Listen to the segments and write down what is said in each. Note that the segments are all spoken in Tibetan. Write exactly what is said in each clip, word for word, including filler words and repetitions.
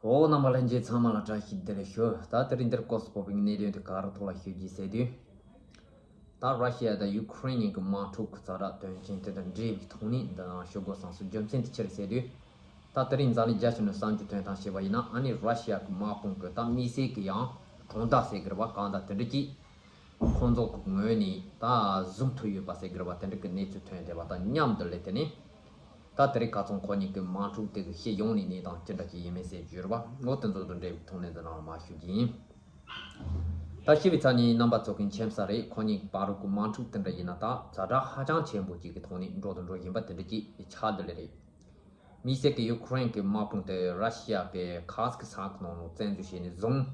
འོ། རྣམ་པ་ལྷན་རྒྱས་ཚང་མ་ལ་བཀྲ་ཤིས་བདེ་ལེགས་ཞུ། ད་དེ་རིང་འདིར་སྐོར་སུ་སྤོ་བའི་གནད་དོན་དེ་ག་རེ་ཐོག་ལ་ཞུ་རྒྱུ་ཟེར་དུས། ད་ར་ཤི་ཡ་དང་ཡུ་ཁུ་རེན་གཉིས་ཀྱི་དམག་འཁྲུག་གི་ཛ་དྲག་དོན་རྐྱེན་དེ་དང་འབྲེལ་བའི་ཐོག་ནས་འདི་ནང་ཞུ་དགོས་བསམ་སོང་། རྒྱུ་མཚན་དེ་ཅི་རེད་ཟེར་དུས། ད་དེ་རིང་འཛམ་གླིང་རྒྱ་ཁྱོན་ནས་བསམ་རྒྱུ་དོན་དང་བྱས་པ་ཡིན་ན། ཨ་ནི་ར་ཤི་ཡ་གི་དམག་དཔུང་གི་ད་དམིགས་བསལ་གྱི་ཡང་གྲོང་རྡལ་ཟེར་གི་རེད་པ། གང་དང་དེ་འདྲ་ཅིག་ཁོང་ཚོ་གི་ངོས་ནས་ད་བཟུང་ཐུབ་ཡོད་པ་ཟེར་གི་རེད་པ། དེ་འདྲ་གི་གནས་ཚུལ་ཐོན་བསྡད་པ་དང་མཉམ་དུ་ལས། དེ་ནས་ད་དེ་རིང་ཁ་སང་ཁོ་གཉིས་ཀྱི་དམག་འཁྲུག་དེ་གི་སྤྱི་ཡོངས་ནས་གནས་སྟངས་ཅི་འདྲ་ཅིག་ཡིན་མིན་ཟེར་རྒྱུ་རེད་པ། འོ། དེ་ཚོ་དང་འབྲེལ་བའི་ཐོག་ནས་འདི་ནང་ལ་མར་ཞུ་རྒྱུ་ཡིན། ད་ཞུ་བའི་ཚར་ནས་རྣམ་པ་ཚོ་གི་མཁྱེན་གསལ་རེད། ཁོ་གཉིས་བར་གྱི་དམག་འཁྲུག་དེ་འདྲ་ཡིན་ན་ད་ཛ་དྲག་ཧ་ཅང་ཆེན་པོ་ཅིག་གི་ཐོག་ནས་འགྲོ་དང་འགྲོ་བཞིན་པ་དེ་འདྲ་ཅིག་ཆགས་བསྡད་ལེ་རེད། དམིགས་བསལ་གྱི་ཡུ་ཁུ་རེན་གྱི་དམག་དཔུང་དེ་ར་ཤི་ཡ་གི་ཁར་སི་ཀི་ས་ཁུལ་ནང་ལ་བཙན་འཛུལ་བྱས་ནས་བཟུང་།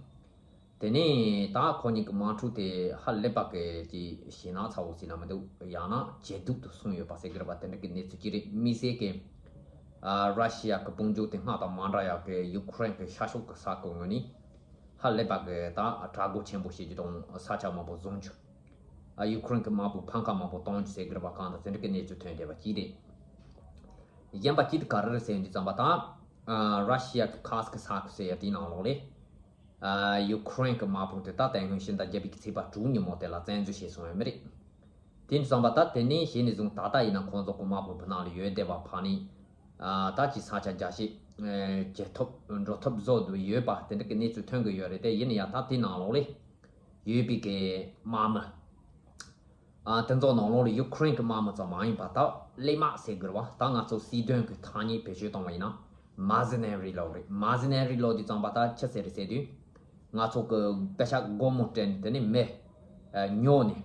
དེ་ནས་ད་ཁོ་གཉིས་ཀྱི་དམག་འཁྲུག་དེ་ཧ་ལས་པ་གི་ཅིག་ཞེད་སྣང་ཚ་བོ་ཟེར་ན་མི་འདུག་ཡང་ན་ཇེ་སྡུག་ཏུ་སོང་ཡོད་པ་ཟེར་གི་རེད་པ། དེ་འདྲ་གི་གནས་ཚུལ་ཅིག་རེད། དམིགས་བསལ་གྱི་ཨ་ར་ཤི་ཡ་གི་དཔུང་འཇུག་དེ་སྔར་དང་མ་འདྲ་ཡག་གི་ཡུ་ཁུ་རེན་གྱི་ཤར་ཕྱོགས་ཀྱི་ས་ཁུལ་ངོས་ནས་ཧ་ལས་པ་གི་ད་དྲག་རྒོལ་ཆེན་པོ་བྱེད་རྒྱུ་དང་ས་ཆ་མང་པོ་བཟུང་རྒྱུ། ཨ་ཡུ་ཁུ་རེན་གྱི་དམག་དཔུང་འཕང་ཁ་མང་པོ་གཏོང་རྒྱུ་ཟེར་གི་རེད་པ། གང་དང་དེ་འདྲ་གི་གནས་ཚུལ་ཐོན་བསྡད་པ་ཅིག་རེད། གཞན་པ་ཅིག་དེ་ག་རེ་རེད་ཟེར་ཡོང་དུས་ཙམ་པ་ད། ཨ་ར་ཤི་ཡ་གི་ཁར་སི་ཀི་ས་ཁུལ་ཟེར་ཡ་དེའི་ནང་ལོགས་ལས། ཨ་ཡུ་ཁུ་རེན་གྱི་དམག་དཔུང་དེ་ད་དེ་སྔོན་ཕྱི་ཟླ་བརྒྱད་པའི་ཚེས་པ་དྲུག་ཉིན་མོ་དེ་ལ་བཙན་འཛུལ་བྱས་སོང་ཡོད་མི་རེད། དེ་ཡིན་དུས་ཙམ་པ་ད་དེ་ནས་གཞི་ནས་བཟུང་ད་ལྟ་ཡིན་ན་ཁོང་ཚོ་གི་དམག་དཔུང་བུ་ནང་ལ་ཡོད་བསྡད་པ་ཕར་ནས། ཨ་ད་ཅིག་ས་ཆ་རྒྱ་ཆེ་ཨ་བྱེད་ཐུབ་འགྲོ་ཐུབ་བཟོ་འདུག་ཡོད་པ་དེ་འདྲ་གི་གནས་ཚུལ་ཐོན་གི་ཡོད་རེད། དེ་ཡིན་ན་ཡང་ད་དེའི་ནང་ལོགས་ལས་ཡོད་པའི་གི་དམག་མི། ཨ་དེ་ཚོ་ནང་ལོགས་ལ་ཡུ་ཁུ་རེན་གྱི་དམག་མི་ཙམ་མ་ཡིན་པ་ད་གླས་དམག་ཟེར་དགོས་རེད་པ། ད་ང་ཚོ་སྲིད་དོན་གྱི་ཐ་སྙད་བེད་སྤྱོད་བཏང་བ་ཡིན་ན་མར་སི་ནེ་རི་ལབ་རེད། མར་སི་ནེ་རི་ལབ་དུས་ཙམ་པ་ད་ཆི་ཟེར་རེད་ཟེར་དུས། ང་ཚོ་གི་པེ་ཤག་སྒོར་མོ་སྤྲད་ནས་དེ་ནས་མི་ཨ་ཉོ་ནས།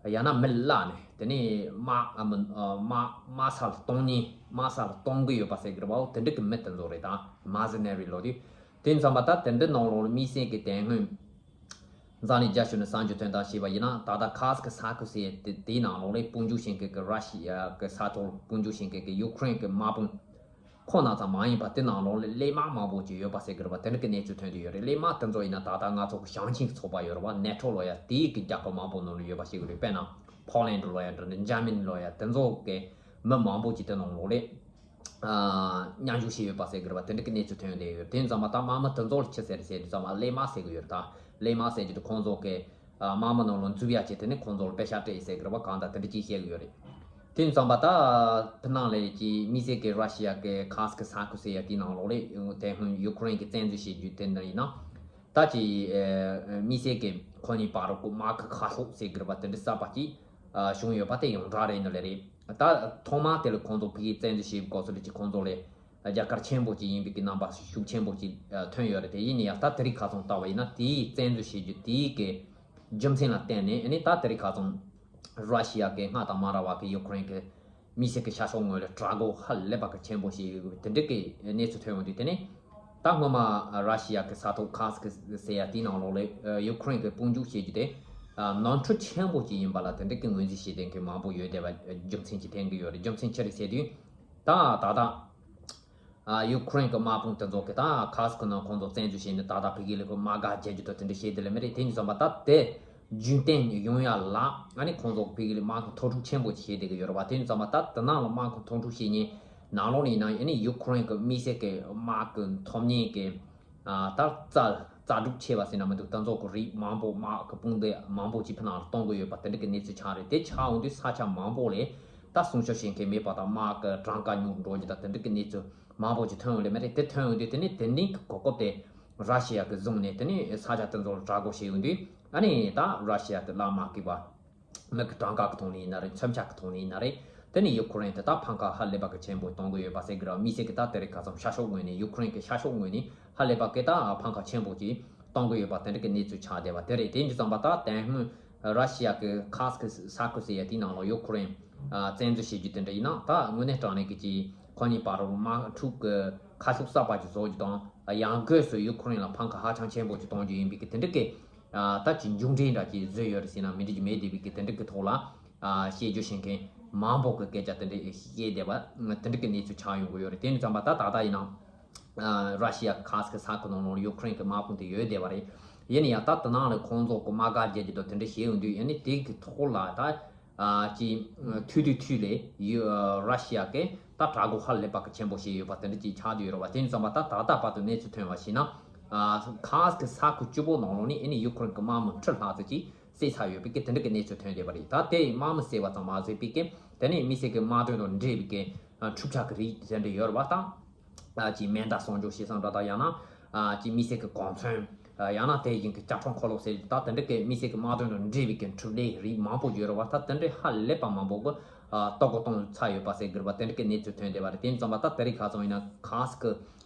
ཡང་ན་མི་བརླག་ནས་དེ་ནས་དམག་ཨ་མི་ཨ་དམག་དམག་ས་ལ་གཏོང་ཉེན་དམག་ས་ལ་གཏོང་གི་ཡོད་པ་ཟེར་གི་རེད་པ། འོ་དེ་འདྲ་གི་མི་དེ་ཚོ་རེད། ད་མར་སི་ནེ་རི་ལབ་དུས། དེ་ཙམ་པ་ད་དེ་འདྲ་ནང་ལོགས་ལ་དམིགས་བསལ་གྱི་དེ་སྔོན། འཛམ་གླིང་རྒྱ་ཁྱོན་ནས་གསར་འགྱུར་ཐོན་སྟངས་བྱས་པ་ཡིན་ན། ད་ལྟ་ཁར་སི་ཀི་ས་ཁུལ་ཟེར་དེ་དེའི་ནང་ལོགས་ལ་དཔུང་འཇུག་བྱེད་མཁན་གྱི་ར་ཤི་ཡ་གི་ས་ཐོག་ལ་དཔུང་འཇུག་བྱེད་མཁན་གྱི་ཡུ་ཁུ་རེན་གྱི་དམག་དཔུང་ཁོ་ན་ཙམ་མ་ཡིན་པ་དེ་ནང་ལོགས་ལ་གླས་དམག་མང་པོ་ཅིག་ཡོད་པ་ཟེར་གི་རེད་པ། དེ་འདྲ་གི་གནས་ཚུལ་ཐོན་གྱི་ཡོད་རེད། གླས་དམག་དེ་ཚོ་ཡིན་ན་ད་ལྟ་ང་ཚོ་གི་ཞིང་ཆེན་གྱི་ཚོགས་པ་ཡོད་རེད་པ། ནེ་ཊོ་ལབ་ཡ་དེའི་གི་རྒྱལ་ཁབ་མང་པོ་ནང་ལ་ཡོད་པ་ཞིག་རེད། དཔེར་ན་ཕོ་ལན་ཌི་ལབ་ཡ་འདྲ་འདྲ། འཇར་མ་ནི་ལབ་ཡ། དེ་ཚོ་གི་མི་མང་པོ་ཅིག་དེ་ནང་ལོགས་ལ། ཨ་མཉམ་ཞུགས་བྱས་ཡོད་པ་ཟེར་གི་རེད་པ། དེ་འདྲ་གི་གནས་ཚུལ་ཐོན་བསྡད་ཡོད། དེ་ཙམ་པ་ད་དམག་མི་དེ་ཚོ་ལ་ཆི་ཟེར་ཟེར་དུས་ཙམ་པ་གླས་དམག་ཟེར་གི་ཡོད་རེད། ད་གླས་དམག་ཟེར་གྱི་དེ་ཁོང་ཚོ་གི་ཨ་དམག་མི་ནང་ལ་འཛུལ་ཡ་བྱས། དེ་ནས་ཁོང་ཚོ་ལ་པེ་ཤག་སྤྲད་ཡོད་ཟེར་གི་རེད་པ། གང་ལྟར་དེ་འདྲ་ཅིག་བཤད་གི་ཡོད་རེད། དེ་ཙམ་པ་ད་ཕི་ནང་ལས་ཀྱི་དམིགས་བསལ་གི་ར་ཤི་ཡ་གི་ཁར་སི་ཀི་ས་ཁུལ་ཟེར་ཡ་དེའི་ནང་ལོགས་ལ་དེ་སྔོན་ཡུ་ཁུ་རེན་གྱི་བཙན་འཛུལ་བྱེད་རྒྱུ་དེ་འདྲ་ཡིན་ན། ད་ཅི་ཨ་དམིགས་བསལ་གི་ཁོ་གཉིས་བར་གྱི་དམག་གི་ཁ་ཕྱོགས་ཟེར་གི་རེད་པ། དེ་འདྲ་གསར་པ་ཅིག་ཨ་བྱུང་ཡོད་པ་དེ་ཡོངས་གྲགས་རེད་ནི་ལས་རེད། ད་ཐོག་མ་དེ་ལ་ཁོང་ཚོ་ཕ་གིའི་བཙན་འཛུལ་བྱེད་སྐབས་སུ་ལ་ཅིག་ཁོང་ཚོ་ལ་རྒྱལ་ཁབ་ཆེན་པོ་ཅིག་ཡིན་པའི་གི་རྣམ་པ་ཤུགས་ཆེན་པོ་ཅིག་ཨ་ཐོན་ཡོད་རེད། དེ་ཡིན་ན་ཡང་ད་དེ་རིང་ཁ་སང་ལྟ་བ་ཡིན་ན་དེའི་བཙན་འཛུལ་བྱེད་རྒྱུ་དེའི་གི་རྒྱུ་མཚན་ལ་བརྟེན་ནས། ཨ་ནི་ད་དེ་རིང་ཁ་སང་ར་ཤི་ཡ་གི་སྔར་དང་མ་འདྲ་བ་གི་ཡུ་ཁུ་རེན་གི་དམིགས་བསལ་གི་ཤར་ཕྱོགས་ངོས་ལ་དྲག་རྒོལ་ཧ་ལས་པ་གི་ཆེན་པོ་ཞིག་དེ་འདྲ་གི་གནས་ཚུལ་ཐོན་ཡོང་དུས། དེ་ནས་ད་སྔོན་མ་ར་ཤི་ཡ་གི་ས་ཐོག་ཁར་སི་ཀི་ཟེར་ཡ་དེའི་ནང་ལོགས་ལ་ཡུ་ཁུ་རེན་གི་དཔུང་འཇུག་བྱེད་རྒྱུ་དེ་ནོར་འཁྲུལ་ཆེན་པོ་ཅིག་ཡིན་པ་ལ་དེ་འདྲ་གི་ངོས་འཛིན་བྱེད་མཁན་གི་མང་པོ་ཡོད་བསྡད་པ་རྒྱུ་མཚན་ཅིག་འཐེན་གི་ཡོད་རེད། རྒྱུ་མཚན་ཅི་རེད་ཟེར་དུས། ད་ད་ལྟ་ཨ་ཡུ་ཁུ་རེན་གྱི་དམག་དཔུང་དེ་ཚོ་གིས་ད་ཁར་སི་ཀི་ནང་ཁོང་ཚོ་བཙན་འཛུལ་བྱས་ནས་ད་ལྟ་ཕ་གི་ལ་ཁོ་དམག་སྒར་རྒྱག་རྒྱུ་དང་དེ་འདྲ་བྱས་བསྡད་ལེ་མི་རེད། དེ་ཡིན་དུས་ཙམ་པ་ད་དེ་རྒྱུན་གཏན་ཡོང་ཡ་ལ་ཨ་ནི་ཁོང་ཚོ་ཕ་གི་ལ་དམག་གི་མཐོ་འཁྲུག་ཆེན་པོ་ཅིག་བྱས་བསྡད་ཀྱི་ཡོད་རེད་པ། དེ་ཡིན་དུས་ཙམ་པ་ད་དེ་ནང་ལ་དམག་གི་མཐོ་འཁྲུག་བྱེད་མཁན་ནང་ལོགས་ནས་ཡིན་ན་ཨ་ནི་ཡུ་ཁུ་རེན་གྱི་དམིགས་བསལ་གྱི་དམག་གི་མཐོ་དམན་གྱི་ཨ་ད་རྩལ་རྩལ་སྤྲུགས་ཆེ་བ་ཟེར་ན་མི་འདུག་དེ་ཚོ་གི་རིགས་མང་པོ་དམག་གི་དཔུང་སྡེ་མང་པོ་ཅིག་ཕ་ནང་ལ་གཏོང་གི་ཡོད་པ་དེ་འདྲ་གི་གནས་ཚུལ་ཆགས་རེད། དེ་ཆགས་འོང་དུས་ས་ཆ་མང་པོ་ལ་ད་སྲུང་སྐྱོབ་བྱེད་མཁན་མེད་པ་དང་དམག་གི་གྲངས་ཀ་ཉུང་འགྲོ་རྒྱུ་དང་དེ་འདྲ་གི་གནས་ཚུལ་མང་པོ་ཅིག་ཐོན་ཡོང་ལེ་མི་རེད། དེ་ཐོན་ཡོང་དུས་དེ་ནས་དེ་ནས་གི་གོ་སྐབས་དེ་ར་ཤི་ཡ་གི་བཟུང་ནས་དེ་ནས་ས་ཆ་དེ་ཚོ་ལ་དྲག་རྒོལ་བྱས་ཡོང་དུས་ཨ་ནི་ད་ར་ཤི་ཡ་དེ་བླ་མ་སྐྱིད་པ། མི་གི་གྲངས་ཀ་གི་ཐོག་ནས་ཡིན་ན་རེད། མཚོན་ཆ་གི་ཐོག་ནས་ཡིན་ན་རེད། དེ་ནས་ཡུ་ཁུ་རེན་དེ་ད་ཕམ་ཁ་ཧ་ལས་པ་གི་ཆེན་པོ་གཏོང་གི་ཡོད་པ་ཟེར་གི་ར། དམིགས་བསལ་གི་ད་དེ་རིང་ཁ་སང་ཤར་ཕྱོགས་ངོས་ནས་ཡུ་ཁུ་རེན་གི་ཤར་ཕྱོགས་ངོས་ནས་ཧ་ལས་པ་གི་ད་ཕམ་ཁ་ཆེན་པོ་ཅིག་གཏོང་གི་ཡོད་པ་དེ་འདྲ་གི་གནས་ཚུལ་ཆགས་བསྡད་པ་དེ་རེད། དེ་ཡིན་དུས་ཙམ་པ་ད་དེ་སྔོན་ར་ཤི་ཡ་གི་ཁར་སི་ཀི་ས་ཁུལ་ཟེར་ཡ་དེའི་ནང་ལ་ཡུ་ཁུ་རེན་བཙན་འཛུལ་བྱེད་རྒྱུ་དེ་འདྲ་ཡིན་ན། ད་དངོས་གནས་དྲང་གནས་གི་ཅིག་ཁོ་གཉིས་བར་དུ་དམག་འཁྲུག་གི་ཁ་ཕྱོགས་གསར་པ་ཅིག་བཟོ་རྒྱུ་དང་ཡང་སྒོས་སུ་ཡུ་ཁུ་རེན་ལ་ཕམ་ཁ་ཧ་ཅང་ཆེན་པོ་ཅིག་གཏོང་རྒྱུ་ཡིན་པའི་གི་དེ་འདྲ་གི་ད་ཅི་མཇུག་འབྲས་འདྲ་ཅིག་བཟོས་ཡོད་རེད་ཟེར་ན་མི་འགྲིག་གི་མེད་བསྡད་པའི་གི་དེ་འདྲ་གི་ཐོག་ལ་ཨ་བཤད་རྒྱུ་བྱེད་མཁན་མང་པོ་གི་སྐད་ཆ་དེ་འདྲ་བཤད་བསྡད་པ་དེ་འདྲ་གི་གནས་ཚུལ་ཆགས་ཡོང་གི་ཡོད་རེད། དེ་ནི་ཙམ་པ་ད་ད་ལྟ་ཡིན་ན་ཨ་ར་ཤི་ཡ་ཁ་སི་ཀི་ས་ཁུལ་ནང་ལོགས་ཡུ་ཁུ་རེན་གི་དམག་དཔུང་དེ་ཡོད་བསྡད་པ་རེད། ཡིན་ན་ཡང་ད་དེ་ནང་ལ་ཁོང་ཚོ་གི་དམག་སྒར་རྒྱག་རྒྱུ་དང་དེ་འདྲ་བྱས་ཡོང་དུས་ཡིན་ནི་དེ་གི་ཐོག་ལ་ད་ཨ་ཅི་ཐུག་དུས་ཐུག་ལས་ཡུ་ཨ་ར་ཤི་ཡ་གི་ ད་དྲག་རྒོལ་ཧ་ལས་པ་གི་ཆེན་པོ་བྱས་ཡོད་པ་དེ་འདྲ་ཅིག་ཆགས་བསྡད་ཡོད་རེད་བ། དེ་ཡིན་ཙང་པ་ད་ད་ལྟ་བར་དུ་གནས་ཚུལ་ཐོན་པ་ཞིག་ན། ཨ་ཁ་སི་ཀི་ས་ཁུལ་བཅུ་པོ་ནང་ལོགས་ནས་ཨ་ནི་ཡུ་ཁུ་རེན་གི་དམག་མི་ཁྲི་ལྷག་ཙམ་ཅིག་བསད་ཚར་ཡོད་པའི་གི་དེ་འདྲ་གི་གནས་ཚུལ་ཐོན་བསྡད་པ་རེད། ད་དེ་དམག་མི་བསད་པ་ཙམ་མ་ཟད་པའི་གི་དེ་ནས་དམིགས་བསལ་གི་དམག་དོན་དང་འབྲེལ་བའི་གི་ཨ་འཁྲུག་ཆ་གི་རིགས་དེ་འདྲ་ཡོད་རེད་བ། ད་ཨ་ཅིག་མེ་མདའ་གསོག་འཇོག་བྱེད་སྟངས་འདྲ་དང་ཡང་ན་ཨ་ཅིག་དམིགས་བསལ་གི་གོ་མཚོན། ཡང་ན་དེ་བཞིན་གྱི་ལྕགས་ཁྲོམ་འཁོར་ལོ་ཟེར་ད་དེ་འདྲ་གི་དམིགས་བསལ་གྱི་དམག་དོན་དང་འབྲེལ་བའི་གི་འཕྲུལ་ལས་རིགས་མང་པོ་ཡོད་རེད་བ། ད་དེ་འདྲའི་ཧ་ལས་པ་མང་པོ་གི་ལྟོ་གོས་གཏོང་ཚར་ཡོད་པ་ཟེར་གི་རེད་བ། དེ་འདྲ་གི་གནས་ཚུལ་ཐོན་བསྡད་པ་རེད། དེ་ཙམ་པ་ད་དེ་རིང་ཁ་སང་ཡིན་ན་ཁ་སི་ཀི་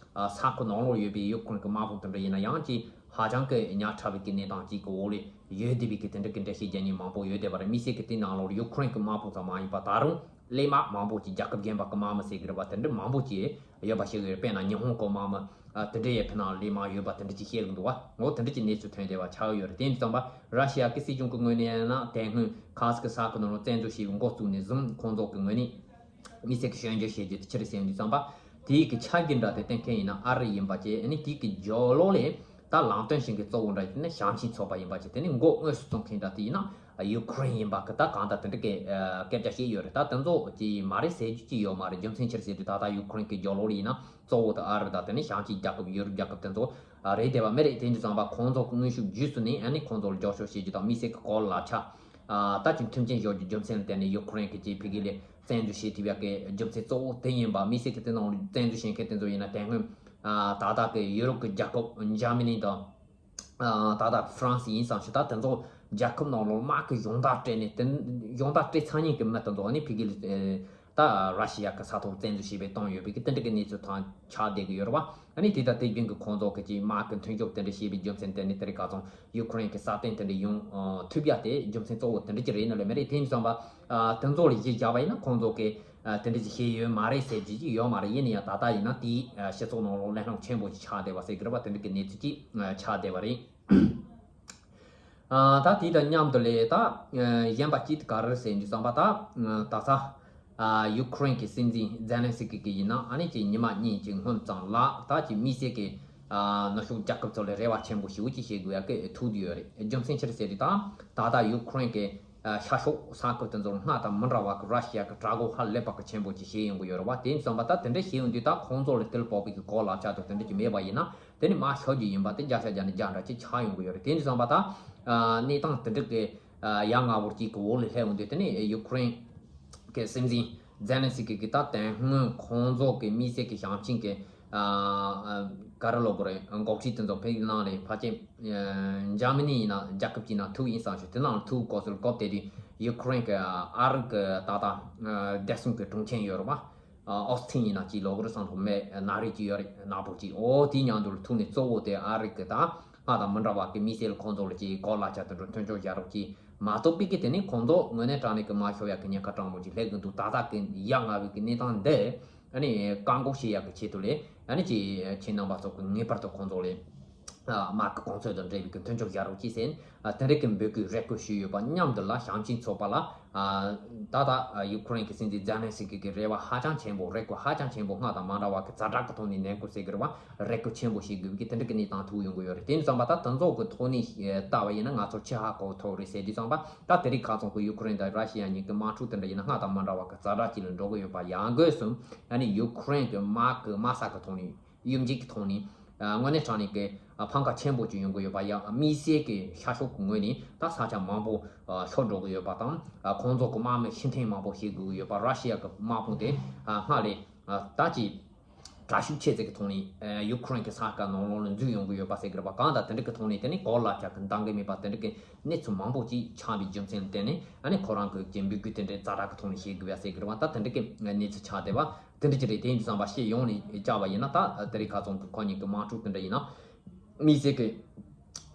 ས་ཁུལ་ནང་ལོགས་ཡོད་པའི་ཡུ་ཁུ་རེན་གྱི་དམག་དཔུང་དེ་འདྲ་ཡིན་ན་ཡང་ཅིག་ཧ་ཅང་གི་ཉག་ཕྲ་བའི་གི་གནས་སྟངས་ཅིག་གི་འོག་ལ་ཡོད་བསྡད་པའི་གི་དེ་འདྲ་གི་འགྲེལ་བཤད་རྒྱག་མཁན་མང་པོ་ཡོད་བསྡད་པ་རེད། དམིགས་བསལ་གི་དེ་ནང་ལོགས་ཡུ་ཁུ་རེན་གྱི་དམག་དཔུང་ཙམ་མ་ཡིན་པ་ད་རུང་གླས་དམག་མང་པོ་ཅིག་རྒྱལ་ཁབ་གཞན་པ་གི་དམག་མི་ཟེར་གི་རེད་བ། དེ་འདྲ་མང་པོ་ཅིག་ཡོད་པ་ཞིག་ཡོད་རེད། དཔེར་ན་ཉི་ཧོང་གི་དམག་མི་ཨ་དེ་འདྲ་ཡོད། ཕི་ནང་གླས་དམག་ཡོད་པ་དེ་འདྲ་ཅིག་བཤད་གི་འདུག་བ། འོ་དེ་འདྲ་ཅིག་གནས་ཚུལ་ཐོན་བསྡད་པ་ཆགས་ཡོད་རེད། དེ་ཡིན་དུས་ཙམ་པ་ར་ཤི་ཡ་གི་སྲིད་གཞུང་གི་ངོས་ནས་ཡིན་ན་དེ་སྔོན་ཁ་སི་ཀི་ས་ཁུལ་ནང་ལ་བཙན་འཛུལ་བྱས་པའི་འགོ་བཙུགས་ནས་བཟུང་ཁོང་ཚོ་གི་ངོས་ནས་དམིགས་བསལ་གི་སྐྱོན་བརྗོད་བྱེད་རྒྱུ་དེ་ཅི་རེད་ཟེར་ཡོང་དུས་ཙམ་པ་དེའི་གི་ཆ་རྐྱེན་འདྲ་དེ་བསྟན་མཁན་ཡིན་ན་ཨ་རི་ཡིན་པ་བཅས། ཨ་ནི་དེའི་གི་རྒྱབ་ལོགས་ལ་ད་ལམ་སྟོན་བྱེད་མཁན་གཙོ་བོ་འདྲ་དེ་ནི་ཞང་ཆེན་ཚོགས་པ་ཡིན་པ་བཅས། དེ་ནི་འགོ་དངོས་སུ་བཙུགས་མཁན་འདྲ་དེ་ཡིན་ན་ཡུ་ཁུ་རེན་ཡིན་པ་གི་ད་གང་ལྟར་དེ་འདྲ་གི་ཨ་སྐད་ཆ་བཤད་ཡོད་རེད། ད་དེ་ཚོ་ཅིག་མ་རེད་ཟེར་རྒྱུ་ཅིག་ཡོད་མ་རེད། རྒྱུ་མཚན་ཅི་རེད་ཟེར་དུས་ད་ལྟ་ཡུ་ཁུ་རེན་གི་རྒྱབ་ལོགས་ལ་ཡིན་ན་གཙོ་བོ་དེ་ཨ་རི་དང་དེ་ནི་ཞང་ཆེན་རྒྱལ་ཁབ་ཡུ་རོབ་རྒྱལ་ཁབ་དེ་ཚོ་རེད་བསྡད་པ་མ་རེད། དེ་འདྲ་ཙམ་པ་ཁོང་ཚོ་གི་དངོས་ཤུགས་བརྒྱུད་ནས་ཨ་ནི་ཁོང་ཚོ་ལ་རྒྱབ་སྐྱོར་བྱེད་རྒྱུ་དང་དམིགས་བསལ་གི་གོ་ལ་ལག་ཆ་ད་ཅིག་མཐུན་རྐྱེན་སྦྱོར་རྒྱུ་རྒྱུ་མཚན་ལ་བརྟེན་ནས་ཡུ་ཁུ་རེན་གི་ཅིག་ཕ་གི་ལ་བཙན་འཛུལ་བྱེད་ཐུབ་ཡག་གི་རྒྱུ་མཚན་གཙོ་བོ་དེ་ཡིན་པ། དམིགས་བསལ་གི་དེ་ནང་ལ་བཙན་འཛུལ་བྱེད་མཁན་དེ་ཚོ་ཡིན་ན་དེ་སྔོན་ད་ལྟ་གི་ཡུ་རོབ་གི་རྒྱལ་ཁབ་འཇར་མ་ནི་དང་ད་ལྟ་ཧྥ་རན་སི་ཡིན་བསམ་ཞིག་ད་དེ་ཚོ་རྒྱལ་ཁབ་ནང་ལོགས་དམག་གི་སྦྱོང་བརྡར་སྤྲད་ནས་དེ་སྦྱོང་བརྡར་སྤྲད་ཚར་མཁན་གི་མི་དེ་ཚོ་ཨ་ནི་ཕ་གི་ལ་ད་ར་ཤི་ཡ་གི་ས་ཐོག་བཙན་འཛུལ་བྱས་པའི་བཏང་ཡོད་པའི་གི་དེ་འདྲ་གི་གནས་ཚུལ་ཐོན་ཆགས་བསྡད་གི་ཡོད་རེད་བ། ཨ་ནི་དེ་ལྟར་དེ་བཞིན་གི་ཁོང་ཚོ་གི་ཅིག་དམག་གི་མཐུན་སྦྱོར་དེ་འདྲ་བྱས་པའི་རྒྱུ་མཚན་དེ་ནི་དེ་རིང་ཁ་སང་ཡུ་ཁུ་རེན་གི་སྲ་བརྟན་དེ་འདྲ་ཡོང་ཐུབ་ཡ་དེ་རྒྱུ་མཚན་གཙོ་བོ་དེ་འདྲ་ཅིག་རེད་ནི་ལོས་མ་རེད། དེ་ཡིན་ཙང་པ་དེ་ཚོ་ལ་གཞི་བཞག་པ་ཡིན་ན་ཁོང་ཚོ་གི་དེ་འདྲ་ཅིག་བྱས་ཡོད་མ་རེད་ཟེར་རྒྱུ་ཅིག་ཡོད་མ་རེད། ཡིན་ན་ཡང་ད་ལྟ་ཡིན་ན་དེའི་སྤྱི་ཚོགས་ནང་ལོགས་གླེང་སློང་ཆེན་པོ་ཞིག་ཆགས་བསྡད་པ་ཟེར་གི་རེད་བ། དེ་འདྲ་གི་གནས་ཚུལ་ཅིག་ཆགས་བསྡད་པ་རེད། ཨ་ད་དེ་དང་མཉམ་དུ་ལས་ད་གཞན་པ་གཅིག་དེ་ག་རེ་ཟེར་འདུག་བསམ་པ་ད་ད་ས་ཡུ་ཁུ་རེན་གྱི་སྲིད་འཛིན་ཛེ་ལན་སི་ཀི་གི་ཡིན་ན་ཨ་ནི་ཅིག་ཉི་མ་གཉིས་ཀྱི་སྔོན་ཙམ་ལ་ད་ཅིག་དམིགས་བསལ་གྱི་ནུབ་ཕྱོགས་རྒྱལ་ཁབ་ཚོ་ལ་རེ་བ་ཆེན་པོ་ཞེ་པོ་ཅིག་བྱེད་དགོས་ཡ་གི་ཐུག་བསྡད་ཡོད་རེད། རྒྱུ་མཚན་ཅི་རེད་ཟེར་དུས་ད་ད་ལྟ་ཡུ་ཁུ་རེན་གྱི་ཤར་ཕྱོགས་ས་ཁུལ་དེ་ཚོར་སྔར་དང་མི་འདྲ་བ་གི་ར་ཤི་ཡ་གི་དྲག་རྒོལ་ཧ་ལས་པ་གི་ཆེན་པོ་ཅིག་བྱེད་ཡོང་གི་ཡོད་རེད་བ། དེ་ཡིན་ཙང་པ་ད་དེ་འདྲ་བྱེད་ཡོང་དུས་ད་ཁོང་ཚོ་ལ་དེ་ལ་དཔག་པའི་གི་གོ་ལག་ཆ་དང་དེ་འདྲ་ཅིག་མེད་པ་ཡིན་ན། དེ་ནི་མ་ཤོད་རྒྱུ་ཡིན་པ་དེ་བརྒྱ་ཆ་བརྒྱ་ནས་བརྒྱ་འདྲ་ཅིག་ཆགས་ཡོང་གི་ཡོད་རེད། དེ་འདྲ་བསམ་པ་ད་གནས་སྟངས་དེ་འདྲ་གི་ཡ་ང་བོ་གཅིག་གི་འོག་ལ་སླེབས་ཡོང་དུས་དེ་ནི་ཡུ་ཁུ་རེན་གི་སྲིད་འཛིན་ཛེ་ལན་སི་ཀི་གི་ད་དེ་སྔོན་ཁོང་ཚོ་གི་དམིགས་བསལ་གི་ཞབས་ཕྱི་གི་ག་རེ་ལབ་དགོས་རེད། འགོ་ཁྲིད་དེ་ཚོ་ཕེབས་གནང་རེད། ཕལ་ཆེར་འཇར་མ་ནི་ཡིན་ན་རྒྱལ་ཁབ་ཅིག་ནང་ཐུག་ཡིན་བསམ་ཞིག་དེ་ནང་ལ་ཐུག་དགོས་སོ་ལ་སྐབས་དེ་དུས་ཡུ་ཁུ་རེན་གི་ཨ་རི་གི་ད་ལྟ་བདེ་སྲུང་གི་དྲུང་ཆེ་ཡོད་རེད་བ། ཨོ་སི་ཐིན་ཡིན་ན་ཅིག་ལོག་རི་སང་ཐོག་མེད་ན་རེ་ཅིག་ཡོད་རེད། ནག་པོ་ཅིག་འོ་དེའི་མཉམ་དུ་ལ་ཐུག་ནས་གཙོ་བོ་དེ་ཨ་རི་གི་ད་སྔར་དང་མི་འདྲ་བ་གི་དམིགས་བསལ་ཁོང་ཚོ་ལ་ཅིག་གོ་ལག་ཆ་དེ་འདྲ་མཐུན་སྦྱོར་བྱ་རོགས་ཅིག་མ་གཏོགས་པའི་གི་དེ་ནི་ཁོང་ཚོ་དངོས་གནས་དྲང་གནས་ཀྱི་མ་ཤོར་ཡག་གི་ཉེན་ཁ་གྲངས་མང་ཅིག་སླེབས་གི་འདུག་ད་ལྟ་གི་ཡ་ང་བའི་གི་གནས་སྟངས་འདི་ཨ་ནི་བཀག་འགོག་བྱེད་ཡག་གི་ཆེད་དུ་ལས་ཨ་ནི་ཅིག་ཁྱེད་རྣམ་པ་ཚོ་གི་ངེས་པར་དུ་ཁོང་ཚོ་ལས། དམག་གི་གོང་ཚད་དང་འབྲེལ་བའི་གི་མཐུན་སྦྱོར་བྱ་རོགས་ཅེས་ཟེར་ནས་དེ་འདྲའི་གི་འབོད་སྐུལ་རེ་སྐུལ་ཞུས་ཡོད་པ་མཉམ་དུ་ལ་ཞབས་ཕྱི་ཚོགས་པ་ལ་ད་ལྟ་ཡུ་ཁུ་རེན་གི་སྲིད་འཛིན་ཛེ་ལན་སི་ཀི་གི་རེ་བ་ཧ་ཅང་ཆེན་པོ་རེ་སྐུལ་ཧ་ཅང་ཆེན་པོ་སྔར་དང་མ་འདྲ་བ་གི་ཛ་དྲག་གི་ཐོག་ནས་ནན་སྐུལ་ཟེར་གི་རེད་བ། རེ་སྐུལ་ཆེན་པོ་བྱེད་དགོས་ཀྱི་དེ་འདྲ་གི་གནས་སྟངས་ཐུག་ཡོང་གི་ཡོད་རེད། དེ་ཡིན་ཙང་པ་ད་དེ་ཚོ་གི་ཐོག་ནས་ལྟ་བ་ཡིན་ན་ང་ཚོར་ཆེས་ཧ་གོ་ཐུབ་རེད་ཟེར་དུས་ཙང་པ་ད་དེ་རིང་ཁ་སང་གི་ཡུ་ཁུ་རེན་དང་ར་ཤི་ཡ་གཉིས་ཀྱི་དམག་འཁྲུག་དེ་འདྲ་ཡིན་ན་སྔར་དང་མ་འདྲ་བ་གི་ཛ་དྲག་ཅིག་ལ་འགྲོ་གི་ཡོད་པ་ཡང་སྒོས་སུ་ཨ་ནི་ཡུ་ཁུ་རེན་གི་དམག་གི་དམག་ས་གི་ཐོག་ནས། གཡུལ་འགྱེད་ཀྱི་ཐོག་ནས་དངོས་གནས་དྲང་གནས་ཀྱི་ཕམ་ཁ་ཆེན་པོ་ཅིག་ཡོང་གི་ཡོད་པ་ཡང་དམིགས་བསལ་གྱི་ཤར་ཕྱོགས་ཀྱི་ངོས་ནས་ད་ས་ཆ་མང་པོ་ཤོར་འགྲོ་གི་ཡོད་པ་དང་ཁོང་ཚོ་གི་དམག་མི་ཤི་འཐེན་མང་པོ་བྱེད་དགོས་ཀྱི་ཡོད་པ། ར་ཤི་ཡ་གི་དམག་དཔུང་དེ་སྔར་ལས་ད་ཅིག་དྲག་ཤུགས་ཆེ་ཙམ་གྱི་ཐོག་ནས་ཡུ་ཁུ་རེན་གྱི་ས་ཁ་ནང་ལོགས་ལ་འཛུལ་ཡོང་གི་ཡོད་པ་ཟེར་གི་རེད་པ། གང་ལྟར་དེ་འདྲ་གི་ཐོག་ནས་དེ་ནི་གོ་ལ་ཆ་གི་འདང་གི་མེད་པ་དེ་འདྲ་གི་གནས་ཚུལ་མང་པོ་ཅིག་ཆགས་པའི་རྒྱུ་མཚན་ལ་བརྟེན་ནས་ཨ་ནི་ཁོ་རང་གི་འབོད་སྐུལ་དེ་འདྲའི་ཛ་དྲག་གི་ཐོག་ནས་བྱེད་དགོས་པ་ཟེར་གི་རེད་པ། ད་དེ་འདྲ་གི་གནས་ཚུལ་ཆགས་བསྡད་པ། དེ་འདྲ་ཅིག་རེད། དེ་ཡིན་དུས་ཙམ་པ་ཤེས་ཡོང་ནས་བཅར་བ་ཡིན་ན་ད་དེ་རིང་ཁ་སང་གི་ཁོ་གཉིས་ཀྱི་དམག་འཁྲུག་དེ་འདྲ་ཡིན་ན་དམིགས་བསལ་གྱི་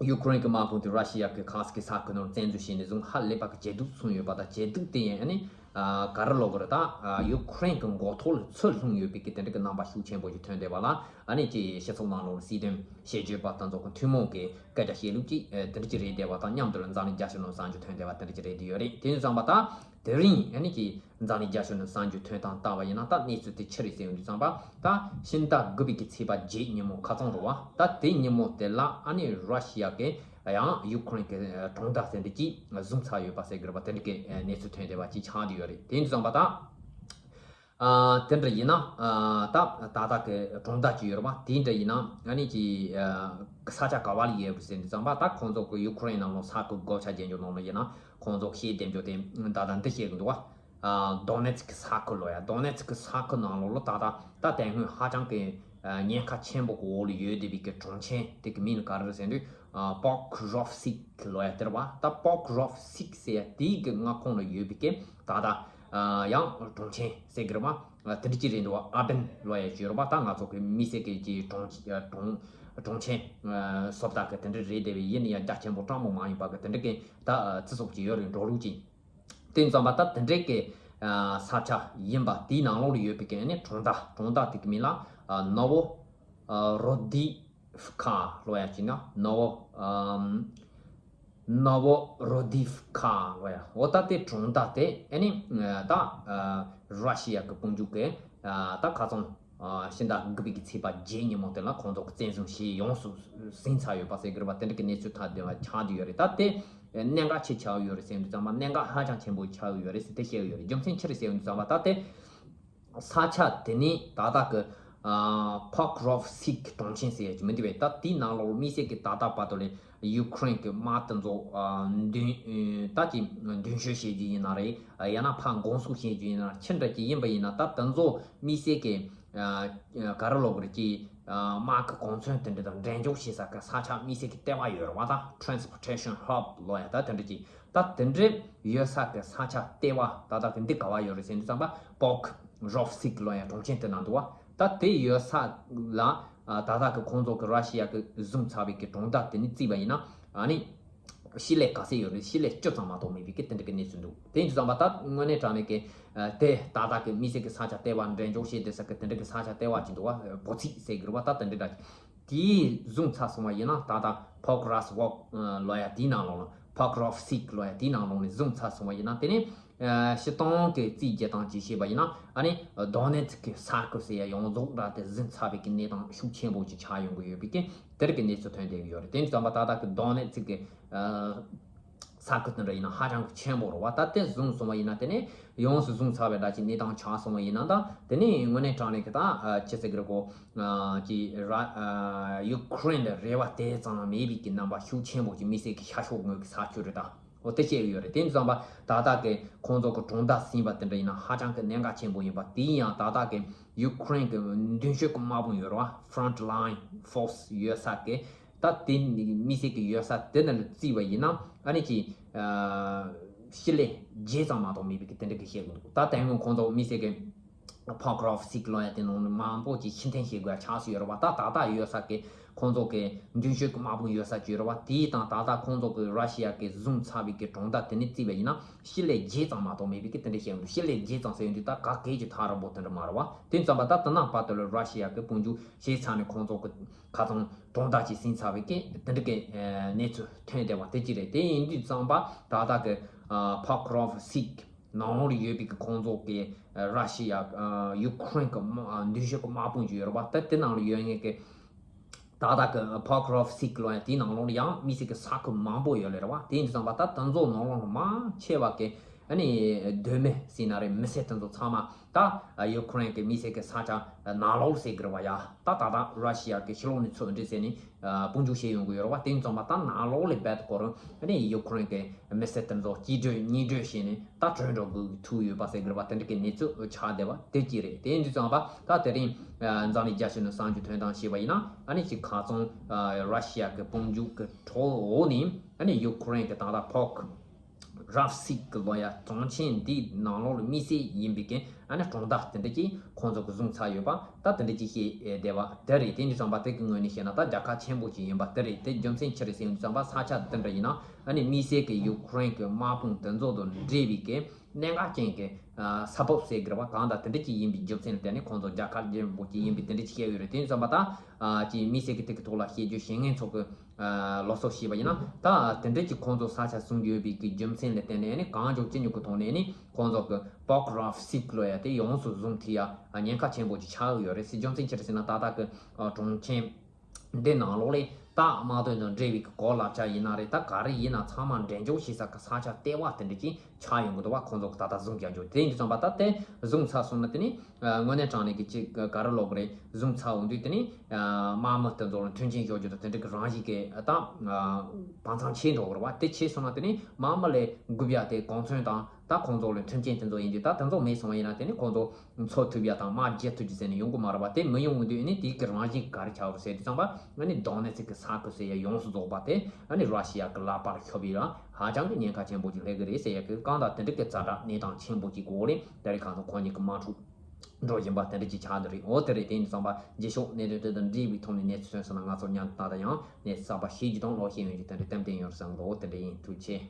ཡུ་ཁུ་རེན་གྱི་དམག་དཔུང་དེ་ར་ཤི་ཡ་གི་ཁ་སི་ཀི་ས་ཁུལ་ནང་བཙན་འཛུལ་བྱས་ནས་བཟུང་ཧ་ལས་པ་གི་ཇེ་སྡུག་སོང་ཡོད་པ་དང་ཇེ་སྡུག་དེ་ཡིན་ཨ་ནི་ག་རེ་ལབ་དགོས་རེད། ད་ཡུ་ཁུ་རེན་གྱི་མགོ་ཐོག་ལ་ཚུར་ལྷུང་ཡོད་པའི་གི་དེ་འདྲ་གི་རྣམ་པ་ཤུགས་ཆེན་པོ་ཞིག་ཐོན་བསྡད་པ་ལ་ཨ་ནི་ཅིག་སྤྱི་ཚོགས་ནང་ལོགས་ལ་སྲིད་དོན་ཞིབ་དཔྱོད་པ་དེ་ཚོ་གི་ཐུན་མོང་གི་སྐད་ཆ་བཤད་ལུགས་ཅིག་དེ་འདྲ་ཅིག་རེད་བསྡད་པ་དང་མཉམ་དུ་ལ་འཛམ་གླིང་རྒྱ་ཁྱོན་ནང་གསར་འགྱུར་ཐོན་བསྡད་པ་དེ་འདྲ་ཅིག་རེད་བསྡད་ཡོད་རེད། དེ་ཡིན་དུས་ཙམ་པ་ད། དེ་རིང་ཨ་ནི་ཀྱི་འཛམ་གླིང་རྒྱ་ཁྱོན་ནས་གསར་འགྱུར་ཐོན་སྟངས་ལྟ་བ་ཡིན་ན་ད་གནས་ཚུལ་དེ་ཅི་རེད་ཟེར་ཡོང་དུས་ཙམ་པ་ད་ཕྱི་ཟླ་དགུ་པའི་གི་ཚེས་པ་བརྒྱད་ཉིན་མོ་ཁ་སང་རེད་བ། ད་དེ་ཉིན་མོ་དེ་ལ་ཨ་ནི་ར་ཤི་ཡ་གི་ཡང་ཡུ་ཁུ་རེན་གི་གྲོང་རྡལ་ཟེར་འདི་ཅིག་བཟུང་ཚར་ཡོད་པ་ཟེར་གི་རེད་བ། དེ་འདྲ་གི་གནས་ཚུལ་ཐོན་བསྡད་པ་ཅིག་ཆགས་བསྡད་ཡོད་རེད། དེ་ཡིན་དུས་ཙམ་པ་ད་ ཨ་དེ་འདྲ་ཡིན་ན་ཨ་ད་ད་ལྟ་གི་གྲོང་རྡལ་ཅིག་ཡོད་རེད་པ། དེ་འདྲ་ཡིན་ན་ཨ་ནི་ཅི་ཨ་ས་ཆ་ག་བ་ལ་ཡོད་པ་ཟེར་ནས་བསམ་པ། ད་ཁོང་ཚོ་གི་ཡུ་ཁུ་རེན་ནང་ལོགས་ས་ཁུལ་བགོ་བཤའ་རྒྱག་རྒྱུ་ནང་ལ་ཡིན་ན། ཁོང་ཚོ་ཤེས་བདེ་འཇོག་དེ་ད་ལྟ་འདི་བཤད་གི་འདུག་བ། ཨ་དོ་ནེ་ཚི་ཀི་ས་ཁུལ་ལོ་ཡ། དོ་ནེ་ཚི་ཀི་ས་ཁུལ་ནང་ལོགས་ལ་ད་ལྟ་ད་དེ་སྔོན་ཧ་ཅང་གི་ཨ་ཉེན་ཁ་ཆེན་པོ་གི་འོག་ལ་ཡོད་བསྡད་པའི་གི་གྲོང་ཁྱེར་དེ་གི་མིང་ལ་ག་རེ་ཟེར་དུས། ཨ་པོག་རོབ་སིག་ལོ་ཡ་དེ་རེད་བ། ད་པོག་རོབ་སིག་ཟེར་ཡ་དེའི་གི་མངའ་ཁོངས་ལ་ཡོད་པའི་གི་ད་ལྟ་ཨ་ཡང་གྲོང་ཁྱེར་ཟེར་གི་རེད་བ། ཨ་དེ་འདྲ་ཅིག་རེད་འདུག་བ། ཨ་བན་ལོ་ཡ་ཅིག་ཡོད་རེད་བ། ད་ང་ཚོ་གི་མི་སེར་གི་ཅིག་གྲོང་ཨ་གྲོང་གྲོང་ཁྱེར་ཨ་བཟོ་ལྟ་གི་དེ་འདྲ་རེད་བསྡད་པའི། ཡིན་ན་ཡང་རྒྱ་ཆེན་པོ་གྲངས་མང་མ་ཡིན་པ་གི་དེ་འདྲ་གི་ད་ཨ་ཚི་སོགས་ཅིག་ཡོད་རེད། འགྲོ་ལུགས་ཅིག་དེ་ཙམ་པ་ད་དེ་འདྲའི་གི་ཨ་ས་ཆ་ཡིན་པ། དེའི་ནང་ལོགས་ལ་ཡོད་པའི་གི་ཨ་ནི་གྲོང་རྡལ། གྲོང་རྡལ་དེ་གི་མིང་ལ་ཨ་ནོ་བོ་ཨ་རོ་དི་ཧྥི་ཁ་ལོ་ཡ་ཅིག་ན། ནོ་བོ་ཨམ་ནོ་བོ་རོ་དི་ཧྥི་ཁ་ལོ་ཡ། འོ་ད་དེ་གྲོང་རྡལ་དེ་ཨ་ནི་ཨ་ད་ཨ་ར་ཤི་ཡ་གི་དཔུང་འཇུག་གི་ཨ་ད་ཁ་ཚང་ཨ་ཕྱི་ཟླ་དགུ་པའི་གི་ཚེས་པ་བརྒྱད་ཉིན་མོ་དེ་ལ་ཁོང་ཚོ་གི་བཙན་བཟུང་བྱས་ཡོངས་སུ་ཟིན་ཚར་ཡོད་པ་ཟེར་གི་རེད་པ། དེ་འདྲ་གི་གནས་ཚུལ་ཐག་བསྡད་པ་ཆགས་བསྡད་ཡོད་རེད། ད་དེ་གནད་འགག་ཆེ་ཆགས་ཡོད་རེད་ཟེར་དུས་ཙམ་པ། གནད་འགག་ཧ་ཅང་ཆེན་པོ་ཆགས་ཡོད་རེད་ཟེར་དེ་བཤད་ཡོད་རེད། རྒྱུ་མཚན་ཅི་རེད་ཟེར་དུས་ཙམ་པ། ད་དེ་ས་ཆ་དེ་ནི་ད་ལྟ་གི་ཨ་པོག་རོབ་སིག་གྲོང་ཁྱེར་ཟེར་ཡ་ཅིག་མི་འདུག་པས། ད་དེའི་ནང་ལོགས་མི་སེར་གི་ད་ལྟ་བར་དུ་ལས་ཡུ་ཁུ་རེན་གི་དམག་དེ་ཚོ་ཨ་མདུན་ད་ཅིག་མདུན་སྐྱོད་བྱེད་རྒྱུ་ཡིན་ན་རེད། ཡང་ན་ཕར་འགོག་སྲུང་བྱེད་རྒྱུ་ཡིན་ན། ཅི་འདྲ་ཅིག་ཡིན་པ་ཡིན་ན། ད་དེ་ཚོ་མི་སེར་གི་ཨ་ག་རེ་ལབ་དགོས་རེད། ཀྱི་ཨ་དམག་གི་གོ་མཚོན་དེ་འདྲ་དང་འགྲན་ཞུགས་བྱེད་ས་གི་ས་ཆ་མི་སེར་གི་ལྟེ་བ་ཡོད་རེད་བ། ད་transportation hub་ལོ་ཡ་ད་དེ་འདྲ་ཅིག་ད་དེ་འདྲ་ཡོད་ས་གི་ས་ཆ་ལྟེ་བ་ད་ལྟ་གི་འདི་ག་བ་ཡོད་རེད་ཟེར་དུས་ཙམ་པ། པོག་རོབ་སིག་ལོ་ཡ་གྲོང་ཁྱེར་དེ་ནང་འདུག་བ། ད་དེ་ཡོད་ས་ལ་ཨ་ད་ལྟ་གི་ཁོང་ཚོ་གི་ར་ཤི་ཡ་གི་བཟུང་ཚར་བའི་གི་གྲོང་རྡལ་དེ་ནི་བརྩིས་པ་ཡིན་ན། ཨ་ནི་ཤི་ལེ་ག་ཚད་ཡོད་རེད། ཤི་ལེ་བཅུ་ཙམ་མ་གཏོགས་མེད་པའི་གི་དེ་འདྲ་གི་གནས་ཚུལ་འདུག་དེ་ཡིན་དུས་ཙམ་པ་ད་དངོས་གནས་དྲང་གནས་ཀྱི་ཨ་དེ་ད་ལྟ་གི་མི་སེར་གི་ས་ཆ་ལྟེ་བ། འགྲན་ཞུགས་བྱེད་བསྡད་ས་གི་དེ་འདྲ་གི་ས་ཆ་ལྟེ་བ་ཅིག་འདུག་བ། བོ་ཚིག་ཟེར་གི་རེད་བ། ད་དེ་འདྲ་འདྲ་དེའི་བཟུང་ཚར་སོང་བ་ཡིན་ན། ད་ལྟ་པོག་རོབ་སིག་ལོ་ཡ་དེའི་ནང་ལོགས་ལ། པོག་རོབ་སིག་ལོ་ཡ་དེའི་ནང་ལོགས་ནས་བཟུང་ཚར་སོང་བ་ཡིན་ན། དེ་ནས་ཨ་སྤྱིར་བཏང་གི་རྩིས་རྒྱག་སྟངས་ཅིག་བྱས་པ་ཡིན་ན། ཨ་ནི་དོ་ནེ་ཚི་ཀི་ས་ཁུལ་ཟེར་ཡ་ཡོངས་རྫོགས་ར་དེ་ཟིན་ཚར་བའི་གི་གནས་སྟངས་ཤུགས་ཆེན་པོ་ཅིག་ཆགས་ཡོང་གི་ཡོད་པའི་གི་དེར་གི་གནས་ཚུལ་ཐོན་བསྡད་ཀྱི་ཡོད་རེད། དེ་ཙམ་པ་ད་ལྟ་གི་དོ་ནེ་ཚི་ཀི་ཨ་ས་ཁུལ་དེ་འདྲ་ཡིན་ན་ཧ་ཅང་གི་ཆེན་པོ་རེད་བ། ད་དེ་བཟུང་སོང་བ་ཡིན་ན། དེ་ནས་ཡོངས་སུ་བཟུང་ཚར་བའི་འདྲ་ཅིག་གནས་སྟངས་ཆགས་སོང་བ་ཡིན་ན། ད་དེ་ནས་དངོས་གནས་དྲང་གནས་གི་ད་ཨ་ཅི་ཟེར་གི་རེད་གོ། ཨ་ཅི་ར་ཨ་ཡུ་ཁུ་རེན་ལ་རེ་བ་དེ་ཙམ་མེད་པའི་གི་རྣམ་པ་ཤུགས་ཆེན་པོ་ཅིག་མི་སེར་གི་ཤར་ཕྱོགས་ངོས་ཀྱི་ས་ཁུལ་རེད། ད་འོ་དེ་བཤད་ཀྱི་ཡོད་རེད། དེ་ཙམ་པ་ད་ལྟ་གི་ཁོང་ཚོ་གི་གྲོང་རྡལ་ཟིན་པ་དེ་འདྲ་ཡིན་ན་ཧ་ཅང་གི་གནད་འགག་ཆེན་པོ་ཡིན་པ། དེ་ཡང་ད་ལྟ་གི་ཡུ་ཁུ་རེན་གི་མདུན་སྐྱོད་གི་དམག་དཔུང་ཡོད་རེད་བ། Front Line Force་ཡོད་ས་གི་ད་དེ་མི་སེར་གི་ཡོད་ས་དེ་ནང་ལ་བརྩིས་པ་ཡིན་ན། ཨ་ནི་ཅི་ཨ་ཤི་ལེ་བརྒྱད་ཙམ་མ་གཏོགས་མེད་པའི་གི་དེ་འདྲ་གི་བཤད་གི་འདུག་ད་དེ་སྔོན་ཁོང་ཚོ་མི་སེར་གི་པོག་རོབ་སིག་ལོ་ཡ་དེ་ནང་ནས་མང་པོ་ཅིག་ཕྱིར་འཐེན་བྱེད་དགོས་ཡ་ཆགས་སུ་ཡོད་རེད་བ། ད་ད་ལྟ་ཡོད་ས་གི་ཁོང་ཚོ་གི་མདུན་སྐྱོད་ཀྱི་དམག་དཔུང་ཡོད་ས་ཅིག་ཡོད་རེད་བ། དེའི་དང་ད་ལྟ་ཁོང་ཚོ་གི་ར་ཤི་ཡ་གི་བཟུང་ཚར་བའི་གི་གྲོང་རྡལ་དེ་ནས་བརྩིས་པ་ཡིན་ན། ཤི་ལེ་བརྒྱད་ཙམ་མ་གཏོགས་མེད་པའི་གི་དེ་འདྲ་བཤད་ཡོང་དུས། ཤི་ལེ་བརྒྱད་ཙམ་ཟེར་ཡོང་དུས་ད་ག་གེ་ཅིག་ཐག་རིང་པོ་དེ་འདྲ་མ་རེད་བ། དེ་ཙམ་པ་ད་དེ་ནང་བར་དུ་ལ་ར་ཤི་ཡ་གི་དཔུང་འཇུག་བྱས་ཚར་ནས་ཁོང་ཚོ་གི་ཁ་ཚང་གྲོང་རྡལ་ཅིག་ཟིན་ཚར་བའི་གི་དེ་འདྲ་གི་གནས་ཚུལ་ཐོན་བསྡད་པ་དེ་ཅི་རེད། དེ་ཡིན་དུས་ཙམ་པ་ད་ལྟ་གི་པོག་རོབ་སིག་ནང་ལོགས་ལ་ཡོད་པའི་གི་ཁོང་ཚོ་གི་ར་ཤི་ཡ་ཡུ་ཁུ་རེན་གི་དམག་མདུན་སྐྱོད་གི་དམག་དཔུང་ཅིག་ཡོད་རེད་བ། ད་དེ་ནང་ལ་ཡོད་མཁན་གི་ད་ལྟ་གི་པོག་རོབ་སིག་ལོ་ཡ་དེའི་ནང་ལོགས་ལ་ཡང་མི་སེར་གི་ས་ཁུལ་མང་པོ་ཡོད་ལེ་རེད་བ། དེ་ཡིན་དུས་ཙམ་པ་ད་དེ་ཚོ་ནང་ལོགས་ལ་མང་ཆེ་བ་གི་ཨ་ནི་གདོད་མའི་ཟེར་ན་རེད། མི་སེར་དེ་ཚོ་ཚང་མ་ད་ཡུ་ཁུ་རེན་གི་མི་སེར་གི་ས་ཆ་ནང་ལོགས་ཟེར་གི་རེད་བ་ཡ། ད་ད་ད་ར་ཤི་ཡ་གི་ཕྱི་ལོགས་ནས་ཚུར་འདྲི་ཟེར་ནས་དཔུང་འཇུག་བྱེད་ཡོང་གི་ཡོད་རེད་བ། དེ་ཡིན་ཙམ་པ་ད་ནང་ལོགས་ལ་རྦད་དེ་ཁོ་རང་ཨ་ནི་ཡུ་ཁུ་རེན་གི་མི་སེར་དེ་ཚོ་གཅིག་སྒྲིལ་གཉིས་སྒྲིལ་བྱས་ནས་ད་བྲོས་འགྲོ་དགོས་ཀྱི་ཐུག་ཡོད་པ་ཟེར་གི་རེད་བ། དེ་འདྲ་གི་གནས་ཚུལ་ཆགས་བསྡད་པ་དེ་གཅིག་རེད། དེ་ཡིན་དུས་ཙམ་པ་ད་དེ་རིང་འཛམ་གླིང་རྒྱལ་སྤྱི་ནས་གསར་འགྱུར་ཐོན་སྟངས་བྱས་པ་ཡིན་ན། ཨ་ནི་ཅིག་ཁ་ཚང་ར་ཤི་ཡ་གི་དཔུང་འཇུག་གི་གྲོགས་འོག་ནས་ཨ་ནི་ཡུ་ཁུ་རེན་གི་ད་ལྟ་པོག་རོབ་སིག་གི་ལོ་ཡ་གྲོང་ཁྱེར་འདིའི་ནང་ལོགས་ལ་མི་སེར་ཡིན་པའི་གི་ཨ་ནི་གྲོང་རྡལ་དེ་འདྲ་ཅིག་ཁོང་ཚོ་གི་བཟུང་ཚར་ཡོད་པ་ད་དེ་འདྲ་ཅིག་བཤད་བསྡད་པ་དེ་རེད། དེ་འདྲ་ཙམ་པ་དེ་གི་ངོས་ནས་བཤད་ན་ད་རྒྱལ་ཁ་ཆེན་པོ་ཅིག་ཡིན་པ་དེ་རེད། དེ་རྒྱུ་མཚན་ཅི་རེད་ཟེར་ཡོང་དུས་ཙམ་པ་ས་ཆ་དེ་འདྲ་ཡིན་ན་ཨ་ནི་མི་སེར་གི་ཡུ་ཁུ་རེན་གི་དམག་དཔུང་དེ་ཚོ་དང་འབྲེལ་བའི་གི་གནད་འགག་ཅན་གྱི་ས་བབ་ཟེར་གི་རེད་བ། གང་ལྟར་དེ་འདྲ་ཅིག་ཡིན་པའི་རྒྱུ་མཚན་ལ་བརྟེན་ནས་ཁོང་ཚོ་རྒྱལ་ཁ་ཆེན་པོ་ཅིག་ཡིན་པའི་དེ་འདྲ་ཅིག་བཤད་ཡོད་རེད། དེ་ཡིན་ཙམ་པ་ད་ཅིག་མི་སེར་གི་དེ་གི་ཐོག་ལ་བཤད་རྒྱུ་བཤད་མཁན་ཚོ་གི་ལོ་སོ་བྱས་པ་ཡིན་ན། ད་དེ་འདྲ་ཅིག་ཁོང་ཚོ་ས་ཆ་བཟུང་རྒྱུ་ཡོད་པའི་གི་རྒྱུ་མཚན་ལ་བརྟེན་ནས་ནི་གང་མགྱོགས་ཅི་མགྱོགས་གི་ཐོག་ནས་ནི་ཁོང་ཚོ་གི་པོག་རོབ་སིག་ལོ་ཡ་དེ་ཡོངས་སུ་བཟུང་ཐུབ་ཡ་ཉེན་ཁ་ཆེན་པོ་ཅིག་ཆགས་ཡོད་རེད་ཟེར། རྒྱུ་མཚན་ཅི་རེད་ཟེར་ན་ད་ལྟ་གི་གྲོང་ཁྱེར་འདི་ནང་ལོགས་ལས་ ད་དམག་དོན་དང་འབྲེལ་བའི་གི་གོ་ལབ་ཆ་ཡིན་ན་རེད། ད་ག་རེ་ཡིན་ན་ཚང་མ་འབྲེལ་འཇོག་བྱེད་ས་གི་ས་ཆ་ལྟེ་བ་དེ་འདྲ་ཅིག་ཆགས་ཡོང་གི་འདུག་བ། ཁོང་ཚོ་གི་ད་ལྟ་བཟུང་རྒྱག་རྒྱུ་དེ་ཡིན་དུས་ཙམ་པ། ད་དེ་བཟུང་ཚར་སོང་ན་དེ་ནི་དངོས་གནས་དྲང་གནས་ཀྱི་ཅིག་ག་རེ་ལབ་དགོས་རེད། བཟུང་ཚར་འོང་དུས་དེ་ནི་དམག་མི་དེ་ཚོ་ལ་མཐུན་རྐྱེན་སྦྱོར་རྒྱུ་དང་དེ་འདྲ་གི་རང་བཞིན་གྱི་ད་བང་ཚང་ཆེ་འགྲོ་གི་རེད་བ། དེ་ཆེ་སོང་ན་དེ་ནི་དམག་མི་ལས་འགུབ་ཡ་དེ་གོ་མཚོན་དང་། ད་ཁོང་ཚོ་ལ་མཐུན་རྐྱེན་དེ་ཚོ་ཡིན་དུས། ད་དེ་ཚོ་མེད་སོང་བ་ཡིན་ན་དེ་ནི་ཁོང་ཚོ་འཚོ་ཐུབ་ཡ་དང་དམག་རྒྱག་ཐུབ་རྒྱུ་ཟེར་ནས་ཡོང་གི་མ་རེད་བ། དེ་མི་ཡོང་གི་དུས་ནི་དེའི་གི་རང་བཞིན་ག་རེ་ཆགས་རེད་ཟེར་དུས་ཙམ་པ། ཨ་ནི་གདོང་ནས་ཚིག་གི་ས་ཁུལ་ཟེར་ཡ་ཡོངས་སུ་རྫོགས་པ་དེ་ཨ་ནི་ར་ཤི་ཡ་གི་ལག་པར་ཤོར་བའི་ར་ཧ་ཅང་གི་ཉེན་ཁ་ཆེན་པོ་ཅིག་སླེབས་གི་རེད་ཟེར་ཡ་གི་གང་ལྟར་དེ་འདྲ་གི་ཛ་དྲག་གནས་སྟངས་ཆེན་པོ་ཅིག་གི་འོག་ལ་ད་རེས་ཁ་སང་ཁོང་གཉིས་ཀྱི་དམག་འཁྲུག་འགྲོ་བཞིན་པ་དེ་འདྲ་ཅིག་ཆགས་འདི་རེད། འོ་དེ་རེད། དེ་ཡིན་དུས་ཙམ་པ་རྗེས་ཕྱོགས་གནད་དོན་དེ་དང་འབྲེལ་བའི་ཐོག་ནས་གནས་ཚུལ་ཐོན་སོང་ན་ང་ཚོར་མཉམ་དུ་ད་ལྟ་ཡང་གནས་ཚུལ་གསར་པ་ཤེས་རྒྱུ་དང་ཀློག་ཤེས་ཡོང་རྒྱུ་དེ་འདྲ་ཏན་ཏན་ཡོད་བསམ་གི་འདུག་འོ་དེ་འདྲ་ཡིན། ཐུགས་རྗེ་ཆེ།